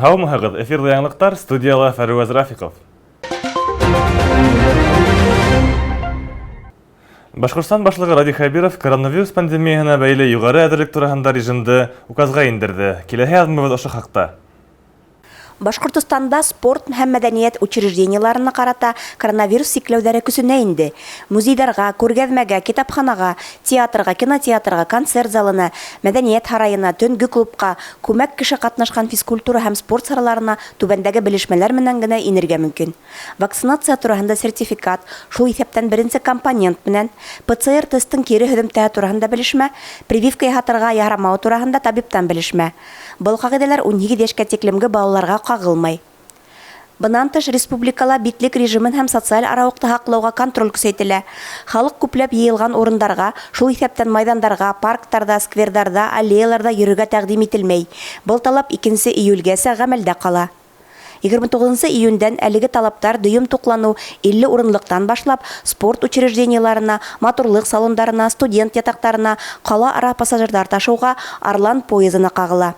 Һаумыһығыҙ, эфирҙа яңылыҡтар, студияла Фәруәз Рафиҡов. Башҡортостан Башлығы Радий Хәбиров коронавирус пандемияһына бәйле юғары әҙерлек тураһында режимды указға индерҙе. Киләһе яҙмабыҙ ошо хаҡта. Башҡортостанда спорт һәм мәҙәниәт учреждениеларына ҡарата коронавирус сикләүҙәре көсөнә инде. Музейҙарға, күргәҙмәгә, китапханаға, театрға, кинотеатрға, концерт залына, мәҙәниәт һарайына, төнгө клубҡа, күмәк кеше ҡатнашҡан физкультура һәм спорт сараларына түбәндәге белешмәләр менән генә инергә мөмкин. Вакцинация тураһында сертификат, шул иҫәптән беренсе компонент менән, ПЦР-тесттың кире һөҙөмтәһе тураһында белешмә, прививка яһатырға ярамауы тураһында табиптан белешмә. Был ҡағиҙәләр 18 йәшкә тиклемге балаларға ҡағылмай. Бынан тыш, республикала битлек режимын һәм социаль арауыҡты һаҡлауға контроль көсәйтелә. Халыҡ күпләп йыйылған урындарға, шул иҫәптән майҙандарға, парктарҙа, скверҙарҙа, аллеяларҙа йөрөргә тәҡдим ителмәй. Был талап 2 июлгәсә ғәмәлдә ҡала. 29 июндән әлеге талаптар дөйөм туҡланыу 50 урынлыҡтан башлап спорт учреждениеларына, матурлыҡ салондарына, студент ятаҡтарына, ҡала-ара пассажирҙар ташыуға, Арлан поезына ҡағыла.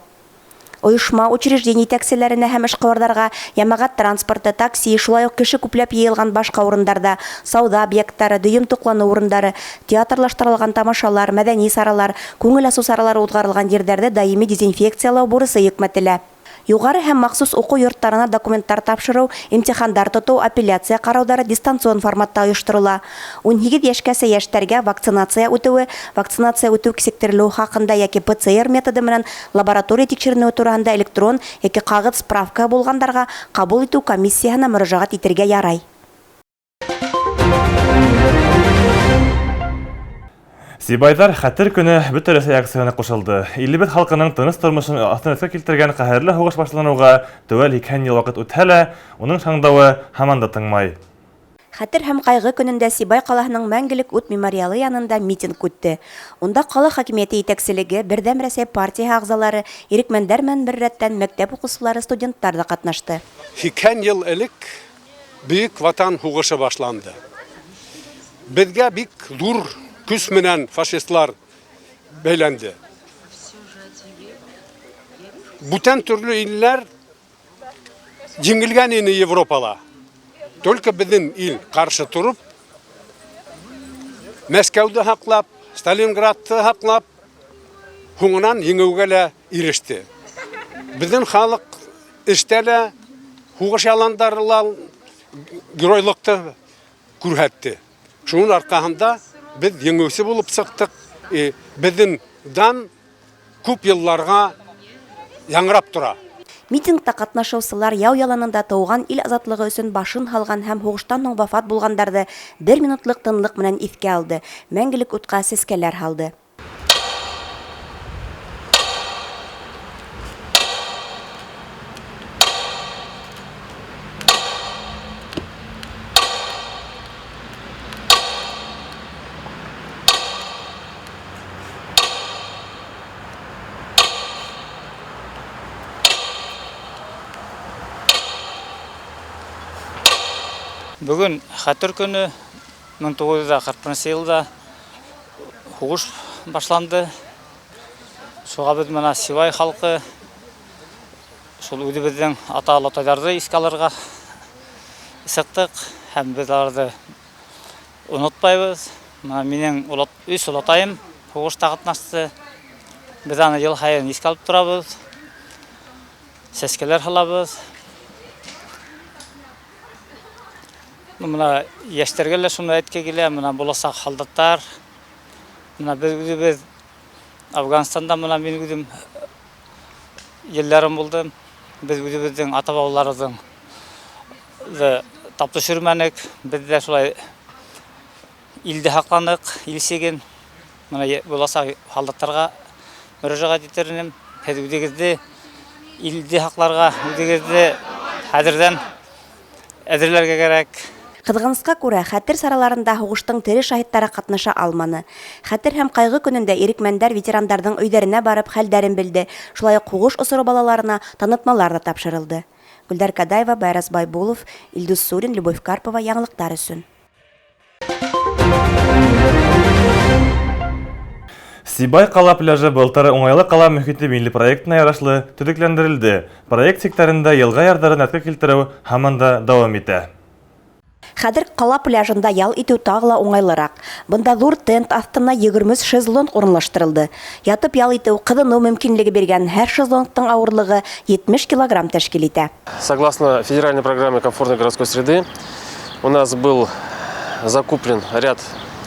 Ойошма, учреждение етәкселәренә һәм эшҡыуарҙарға йәмәғәт транспорты, такси, шулай уҡ кеше күпләп йыйылған башҡа урындарҙа, сауҙа объекттары, дөйөм туҡланыу урындары, театрлаштырылған тамашалар, мәҙәни саралар, күңел асыу саралары уҙғарылған ерҙәрҙе даими дезинфекциялау бурысы йөкмәтелә. Юғары һәм махсус уҡыу йорттарына документтар тапшырыу, имтихандар тотоу, апелляция ҡарауҙары дистанцион форматта ойошторола. 18 йәшкәсә йәштәргә вакцинация үтеүе, вакцинация үтеү кисектерелеүе хаҡында йәки ПЦР методы менән лаборатория тикшеренеүе тураһында электрон йәки ҡағыҙ справка булғандарға ҡабул итеү комиссияһына мөрәжәғәт итергә ярай. Сибайҙар Хәтер көнө Бөтә Рәсәй акцияһына ҡушылды. Илебеҙ халҡының тыныс тормошон аҫтын өҫкә килтергән ҡәһәрле һуғыш башланыуға теүәл 80 йыл ваҡыт үтһә лә, уның шаңдауы һаман да тыңмай. Хәтер һәм ҡайғы көнөндә Сибай ҡалаһының Мәңгелек ут мемориалы янында митинг үтте. Унда ҡала хакимиәте етәкселеге, Берҙәм Рәсәй партияһы ағзалары, ирекмәндәр менән бер рәттән мәктәп уҡыусылары, студенттар ҙа ҡатнашты. 80 йыл элек Бөйөк Ватан һуғышы башланды. Беҙгә бик ҙур көс менән фашистлар бәйләнде. Бүтән төрлө илләр еңелгән ине Европала. Только беҙҙең ил ҡаршы тороп, Мәскәүҙе һаҡлап, Сталинградты һаҡлап, һуңынан еңеүгә лә иреште. Беҙҙең халыҡ эштә лә, һуғыш яландары ла геройлыҡты күрһәтте. Шуның арҡаһында беҙ еңеүсе булып сыҡтыҡ. Беҙҙең дан күп йылларға яңғырап тора. Митингта ҡатнашыусылар яу яланында тыуған ил азатлығы өсөн башын һалған һәм һуғыштан һуң вафат булғандарҙы бер минутлыҡ тынлыҡ менән иҫкә алды, мәңгелек утҡа сәскәләр һалды. Бөгөн Хәтер көнө, 1941 йылда һуғыш башланды. Шуға беҙ мына Сибай халҡы шул үҙебеҙҙең ата-олатайҙарҙы иҫкә алырға сыҡтыҡ һәм беҙ уларҙы онотмайбыҙ. Мына минең өс олатайым һуғышта ҡатнашты. Беҙ аны йыл һайын иҫкә алып торабыҙ, сәскәләр һалабыҙ. Мына йәштәргә лә шуны әйтке килә, мына буласаҡ һалдаттар. Мына беҙ үҙебеҙ Афғанстанда, мына мин үҙем йылларым булды. Беҙ үҙебеҙҙең ата-бабаларыбыҙҙың тап төшөрмәнек. Беҙ ҙә шулай илде һаҡланыҡ, ил сиген. Мына буласаҡ һалдаттарға мөрәжәғәт итер инем. Һеҙ үҙегеҙҙе илде һаҡларға, үҙегеҙҙе хәҙерҙән әҙерләргә кәрәк. Ҡыҙғанысҡа күрә, хәтер сараларында һуғыштың тере шаһиттары ҡатнаша алманы. Хәтер һәм ҡайғы көнөндә ирекмәндәр ветерандарҙың өйҙәренә барып хәлдәрен белде. Шулай уҡ һуғыш осоро балаларына танытмалар ҙа тапшырылды. Гөлдәр Кадаева, Байрас Байбулов, Илдус Сурин, Любовь Карпова яңылыҡтар өсөн. Сибай ҡала пляжы былтыр Уңайлы ҡала мөхите милли проектына ярашлы төҙөкләндерелде. Проект сиктәрендә йылға ярҙарын рәткә килтереү һаман да дауам итә. Хәҙер ҡала пляжында ял итеү тағы ла уңайлыраҡ. Бында ҙур тент аҫтына 23 шезлонг урынлаштырылды. Ятып ял итеү, ҡыҙыныу мөмкинлеге биргән һәр шезлонгтың ауырлығы 70 килограмм тәшкил итә. Согласно федеральной программе комфортной городской среды, у нас был закуплен ряд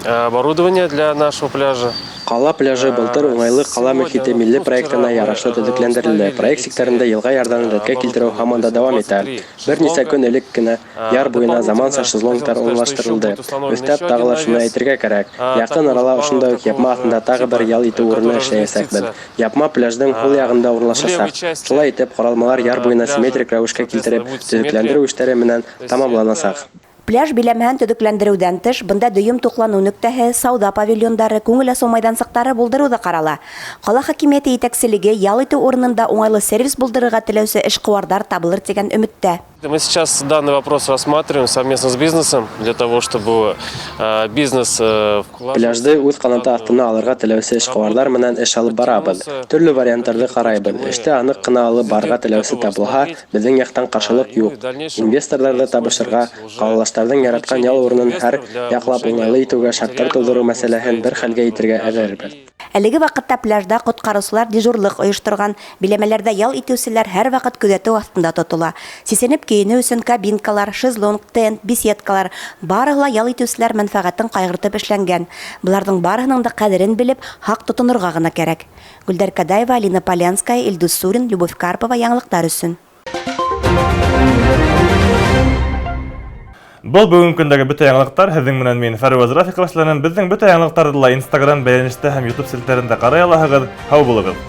оборудования для нашего пляжа. Ҡала пляжы былтыр Уңайлы ҡала мөхите милли проектына ярашлы төҙөкләндерелде. Проект сиктәрендә йылға ярҙарын рәткә килтереү һаман да дауам итә. Бер нисә көн элек кенә яр буйына заманса шезлонгтар урынлаштырылды. Өҫтәп тағы ла шуны әйтергә кәрәк, яҡын арала ошондай уҡ япма аҫтында тағы бер ял итеү урыны эшләйәсәкбеҙ. Япма пляждың һул яғында урынлашасаҡ. Шулай итеп, ҡоролмалар яр буйына симметрик рәүешкә килтереп, төҙөкләндереү эштәре менән тамамланасаҡ. Пляж биләмәһен төҙөкләндереүҙән тыш, бында дөйөм туҡланыу нөктәһе, сауҙа павильондары, күңел асыу майҙансыҡтары булдырыу ҙа ҡарала. Ҡала хакимиәте етәкселеге ял итеү урынында уңайлы сервис булдырырға теләүсе эшҡыуарҙар табылыр тигән өмөттә. Мы сейчас данный вопрос рассматриваем совместно с бизнесом для того, чтобы бизнес Пляжды үҙ ҡанаты аҫтына алырға теләүсе эшҡыуарҙар менән эш алып барабыҙ. Төрлө варианттарҙы ҡарайбыҙ. Эште аныҡ ҡына алып барырға теләүсе табылһа, беҙҙең яҡтан ҡаршылыҡ юҡ. Инвесторҙарҙы табышырға, ҡалалаштарҙың яратҡан ял урынын һәр яҡлап уңайлы итеүгә шарттар тыуҙырыу мәсьәләһен бер хәлгә итергә әҙербеҙ. Әлеге ваҡытта пляжда ҡотҡарыусылар дежурлыҡ ойошторған, биләмәләрҙә ял итеүселәр һәр ваҡыт күҙәтеү аҫтында тотола. Сисенеп кейенеү өсөн кабинкалар, шезлонг, тент, беседкалар барыһы ла ял итеүселәр мәнфәғәтен ҡайғыртып эшләнгән. Быларҙың барыһының да ҡәҙерен белеп, һаҡ тотонорға ғына кәрәк. Гөлдәр Кадаева, Алина Полянская, Илдус Сурин, Любовь Карпова яңылыҡтар өсөн. Был бөгөнгө көндәге бөтә яңылыҡтар. Һеҙҙең менән мин Фәрүәз Рафиқов эшләнем. Беҙҙең бөтә яңылыҡтарҙы ла Instagram бәйләнештә һәм YouTube селтәрендә ҡарай алаһығыҙ. Һау булығыҙ.